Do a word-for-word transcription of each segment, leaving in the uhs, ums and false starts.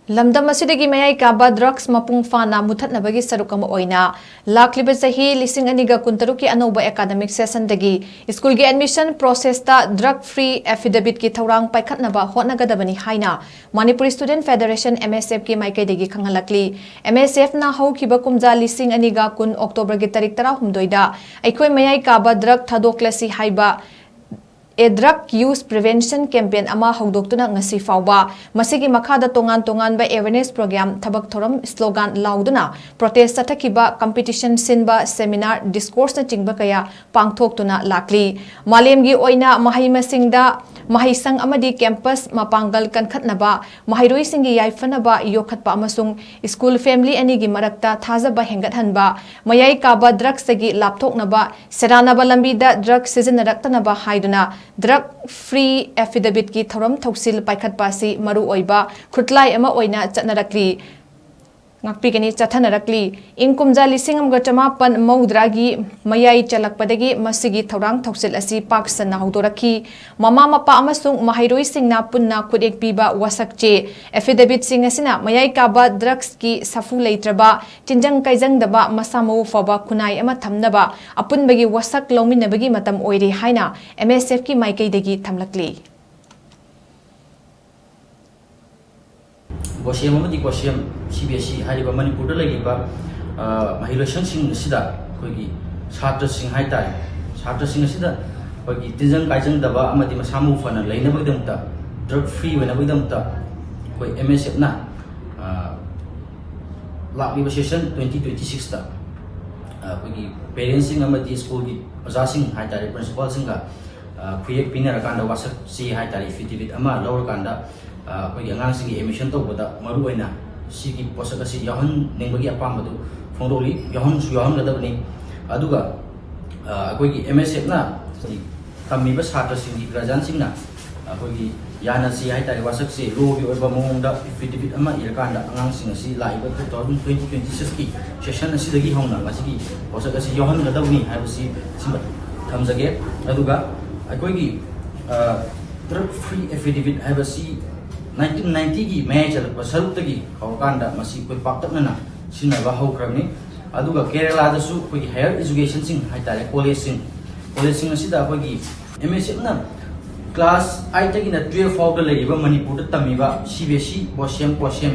ꯂꯝꯗꯝ ꯑꯁꯤꯗꯒꯤ ꯃꯌꯥꯏ ꯀꯥꯕ ꯗ꯭ꯔꯒꯁ ꯃꯄꯨꯡ ꯐꯥꯅ ꯃꯨꯊꯠꯅꯕꯒꯤ ꯁꯔꯨꯛ ꯑꯃ ꯑꯣꯏꯅ ꯂꯥꯛꯂꯤꯕ ꯆꯍꯤ ꯂꯤꯁꯤꯡ ꯑꯅꯤꯒ ꯀꯨꯟꯇꯔꯨꯛꯀꯤ ꯑꯅꯧꯕ ꯑꯦꯀꯥꯗꯃꯤꯛ ꯁꯦꯁꯟꯗꯒꯤ ꯁ꯭ꯀꯨꯜꯒꯤ ꯑꯦꯗꯃꯤꯁꯟ ꯄ꯭ꯔꯣꯁꯦꯁꯇ ꯗ꯭ꯔꯒ ꯐ꯭ꯔꯤ ꯑꯦꯐꯤꯗꯦꯕꯤꯠꯀꯤ ꯊꯧꯔꯥꯡ ꯄꯥꯏꯈꯠꯅꯕ ꯍꯣꯠꯅꯒꯗꯕꯅꯤ ꯍꯥꯏꯅ ꯃꯅꯤꯄꯨꯔ ꯁ꯭ꯇꯨꯗꯦꯟꯠ ꯐꯦꯗꯔꯦꯁꯟ, MSFꯀꯤ ꯃꯥꯏꯀꯩꯗꯒꯤ ꯈꯪꯍꯜꯂꯛꯂꯤ꯫ MSFꯅ ꯍꯧꯈꯤꯕ ꯀꯨꯝꯖꯥ ꯂꯤꯁꯤꯡ ꯑꯅꯤꯒ ꯀꯨꯟ ꯑꯣꯛꯇꯣꯕꯔꯒꯤ ꯇꯥꯔꯤꯛ ꯇꯔꯥꯍꯨꯝꯗꯣꯏꯗ ꯑꯩꯈꯣꯏ ꯃꯌꯥꯏ ꯀꯥꯕ ꯗ꯭ꯔꯒ ꯊꯥꯗꯣꯛꯂꯁꯤ ꯍꯥꯏꯕ A Drug Use Prevention Campaign ꯑꯃ ꯍꯧꯗꯣꯛꯇꯨꯅ ꯉꯁꯤ ꯐꯥꯎꯕ ꯃꯁꯤꯒꯤ ꯃꯈꯥꯗ ꯇꯣꯉꯥꯟ ꯇꯣꯉꯥꯟꯕ awareness program, ꯊꯕꯛ ꯊꯧꯔꯝ, slogan ꯂꯥꯎꯗꯨꯅ protest ꯆꯠꯊꯈꯤꯕ, competition ꯁꯤꯟꯕ, seminar, discourseꯅꯆꯤꯡꯕ ꯀꯌꯥ ꯄꯥꯡꯊꯣꯛꯇꯨꯅ ꯂꯥꯛꯂꯤ꯫ ꯃꯥꯂꯦꯝꯒꯤ ꯑꯣꯏꯅ ꯃꯍꯩ ꯃꯁꯤꯡꯗ ꯃꯍꯩꯁꯪ ꯑꯃꯗꯤ campus ꯃꯄꯥꯡꯒꯜ ꯀꯟꯈꯠꯅꯕ, ꯃꯍꯩꯔꯣꯏꯁꯤꯡꯒꯤ ꯌꯥꯏꯐꯅꯕ ꯌꯣꯛꯈꯠꯄ ꯑꯃꯁꯨꯡ ꯁ꯭ꯀꯨꯜ family ꯑꯅꯤꯒꯤ ꯃꯔꯛꯇ ꯊꯥꯖꯕ ꯍꯦꯟꯒꯠꯍꯟꯕ, ꯃꯌꯥꯏ ꯀꯥꯕ ꯗ꯭ꯔꯒꯁꯇꯒꯤ ꯂꯥꯞꯊꯣꯛꯅꯕ, ꯁꯦꯔꯥꯟꯅꯕ ꯂꯝꯕꯤꯗ ꯗ꯭ꯔꯒ ꯁꯤꯖꯤꯟꯅꯔꯛꯇꯅꯕ ꯍꯥꯏꯗꯨꯅ ꯗ꯭ꯔꯒ ꯐ꯭ꯔꯤ ꯑꯦꯐꯤꯗꯦꯕꯤꯠꯀꯤ ꯊꯧꯔꯝ ꯊꯧꯁꯤꯜ ꯄꯥꯏꯈꯠꯄ ꯑꯁꯤ ꯃꯔꯨꯑꯣꯏꯕ ꯈꯨꯠꯂꯥꯏ ꯑꯃ ꯑꯣꯏꯅ ꯆꯠꯅꯔꯛꯂꯤ꯫ ꯉꯥꯛꯄꯤꯒꯅꯤ, ꯆꯠꯊꯅꯔꯛꯂꯤ꯫ ꯏꯪ ꯀꯨꯝꯖꯥ ꯂꯤꯁꯤꯡ ꯑꯃꯒ ꯆꯃꯥꯄꯟ ꯃꯧꯗ꯭ꯔꯥꯒꯤ ꯃꯌꯥꯏ ꯆꯜꯂꯛꯄꯗꯒꯤ ꯃꯁꯤꯒꯤ ꯊꯧꯔꯥꯡ ꯊꯧꯁꯤꯜ ꯑꯁꯤ ꯄꯥꯛ ꯁꯟꯅ ꯍꯧꯗꯣꯔꯛꯈꯤ꯫ ꯃꯃꯥ ꯃꯄꯥ ꯑꯃꯁꯨꯡ ꯃꯍꯩꯔꯣꯏꯁꯤꯡꯅ ꯄꯨꯟꯅ ꯈꯨꯠꯌꯦꯛ ꯄꯤꯕ ꯋꯥꯁꯛ ꯆꯦ, ꯑꯦꯐꯤꯗꯦꯕꯤꯠꯁꯤꯡ ꯑꯁꯤꯅ ꯃꯌꯥꯏ ꯀꯥꯕ ꯗ꯭ꯔꯒꯁꯀꯤ ꯁꯥꯐꯨ ꯂꯩꯇ꯭ꯔꯕ, ꯇꯤꯟꯖꯪ ꯀꯥꯏꯖꯪꯗꯕ, ꯃꯁꯥ ꯃꯎ ꯐꯕ ꯈꯨꯟꯅꯥꯏ ꯑꯃ ꯊꯝꯅꯕ ꯑꯄꯨꯟꯕꯒꯤ ꯋꯥꯁꯛ ꯂꯧꯃꯤꯟꯅꯕꯒꯤ ꯃꯇꯝ ꯑꯣꯏꯔꯦ ꯍꯥꯏꯅ MSFꯀꯤ ꯃꯥꯏꯀꯩꯗꯒꯤ ꯊꯝꯂꯛꯂꯤ꯫ ꯒꯣꯁꯦꯝ ꯑꯃꯗꯤ ꯀꯣꯁꯦꯝ CBSE ꯍꯥꯏꯔꯤꯕ ꯃꯅꯤꯄꯨꯔꯗ ꯂꯩꯔꯤꯕ, ꯑ, ꯃꯍꯩꯂꯣꯏꯁꯪꯁꯤꯡ ꯑꯁꯤꯗ ꯑꯩꯈꯣꯏꯒꯤ ꯁꯥꯇ꯭ꯔꯁꯤꯡ ꯍꯥꯏꯇꯥꯔꯦ, ꯁꯥꯇ꯭ꯔꯁꯤꯡ ꯑꯁꯤꯗ ꯑꯩꯈꯣꯏꯒꯤ ꯇꯤꯟꯖꯪ ꯀꯥꯏꯖꯪꯗꯕ ꯑꯃꯗꯤ ꯃꯁꯥ ꯃꯎ ꯐꯅ ꯂꯩꯅꯕꯒꯤꯗꯃꯛꯇ, ꯗ꯭ꯔꯒ ꯐ꯭ꯔꯤ ꯑꯣꯏꯅꯕꯒꯤꯗꯃꯛꯇ ꯑꯩꯈꯣꯏ MSFꯅ, ꯑ, ꯂꯥꯛꯂꯤꯕ session twenty twenty sixꯇ, ꯑ, ꯑꯩꯈꯣꯏꯒꯤ parentꯁꯤꯡ ꯑꯃꯗꯤ ꯁ꯭ꯀꯨꯜꯒꯤ ꯑꯣꯖꯥꯁꯤꯡ ꯍꯥꯏꯇꯥꯔꯦ, principalꯁꯤꯡꯒ, ꯑ, ꯈꯨꯌꯦꯛ ꯄꯤꯅꯔꯀꯥꯟꯗ ꯋꯥꯁꯛ ꯆꯦ ꯍꯥꯏꯇꯥꯔꯦ, affidavit ꯑꯃ ꯂꯧꯔꯀꯥꯟꯗ, ꯑ, ꯑꯩꯈꯣꯏꯒꯤ ꯑꯉꯥꯡꯁꯤꯡꯒꯤ admission ꯇꯧꯕꯗ ꯃꯔꯨꯑꯣꯏꯅ ꯁꯤꯒꯤ ꯄꯣꯠꯁꯛ ꯑꯁꯤ ꯌꯥꯎꯍꯟꯅꯤꯡꯕꯒꯤ ꯑꯄꯥꯝꯕꯗꯨ ꯐꯣꯡꯗꯣꯛꯂꯤ꯫ ꯌꯥꯎꯍꯟꯁꯨ ꯌꯥꯎꯍꯟꯒꯗꯕꯅꯤ꯫ ꯑꯗꯨꯒ, ꯑ, ꯑꯩꯈꯣꯏꯒꯤ MSFꯅ ꯇꯝꯃꯤꯕ ꯁꯥꯇ꯭ꯔꯁꯤꯡꯒꯤ guardianꯁꯤꯡꯅ ꯑꯩꯈꯣꯏꯒꯤ ꯌꯥꯅꯁꯤ ꯍꯥꯏꯇꯥꯔꯦ, ꯋꯥꯁꯛꯁꯤ lawꯒꯤ ꯑꯣꯏꯕ ꯃꯑꯣꯡꯗ affidavit ꯑꯃ ꯏꯔꯀꯥꯟꯗ ꯑꯉꯥꯡꯁꯤꯡ ꯑꯁꯤ ꯂꯥꯛꯏꯕ two thousand twenty twenty sixꯀꯤ session ꯑꯁꯤꯗꯒꯤ ꯍꯧꯅ ꯃꯁꯤꯒꯤ ꯄꯣꯠꯁꯛ ꯑꯁꯤ ꯌꯥꯎꯍꯟꯒꯗꯕꯅꯤ ꯍꯥꯏꯕꯁꯤ ꯁꯤꯃ ꯊꯝꯖꯒꯦ꯫ ꯑꯗꯨꯒ ꯑꯩꯈꯣꯏꯒꯤ, ꯑ, drug free affidavit ꯍꯥꯏꯕꯁꯤ ꯅꯥꯏꯟꯇꯤꯟ ꯅꯥꯏꯟꯇꯤꯒꯤ ꯃꯌꯥꯏ ꯆꯜꯂꯛꯄ ꯁꯔꯨꯛꯇꯒꯤ ꯍꯧꯔꯀꯥꯟꯗ ꯃꯁꯤ ꯑꯩꯈꯣꯏ ꯄꯥꯛꯇꯛꯅꯅ ꯁꯤꯖꯤꯟꯅꯕ ꯍꯧꯈ꯭ꯔꯕꯅꯤ꯫ ꯑꯗꯨꯒ ꯀꯦꯔꯦꯂꯥꯗꯁꯨ ꯑꯩꯈꯣꯏꯒꯤ ꯍꯥꯌꯔ ꯏꯖꯨꯀꯦꯁꯟꯁꯤꯡ ꯍꯥꯏꯇꯥꯔꯦ, ꯀꯣꯂꯦꯖꯁꯤꯡ, ꯀꯣꯂꯦꯖꯁꯤꯡ ꯑꯁꯤꯗ ꯑꯩꯈꯣꯏꯒꯤ ꯑꯦꯝ ꯑꯦꯁ ꯑꯦꯐꯅ ꯀ꯭ꯂꯥꯁ ꯑꯥꯏꯠꯇꯒꯤꯅ ꯇꯨꯌꯦꯜꯐ ꯐꯥꯎꯗ ꯂꯩꯔꯤꯕ ꯃꯅꯤꯄꯨꯔꯗ ꯇꯝꯃꯤꯕ ꯁꯤ ꯕꯤ ꯑꯦꯁ ꯏ ꯕꯣꯁꯦꯝ ꯀꯣꯁꯦꯝ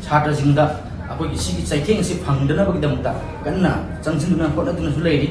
ꯁꯥꯇ꯭ꯔꯁꯤꯡꯗ ꯑꯩꯈꯣꯏꯒꯤ ꯁꯤꯒꯤ ꯆꯩꯊꯦꯡ ꯑꯁꯤ ꯐꯪꯗꯅꯕꯒꯤꯗꯃꯛꯇ ꯀꯟꯅ ꯆꯪꯁꯤꯟꯗꯨꯅ ꯍꯣꯠꯅꯗꯨꯅꯁꯨ ꯂꯩꯔꯤ꯫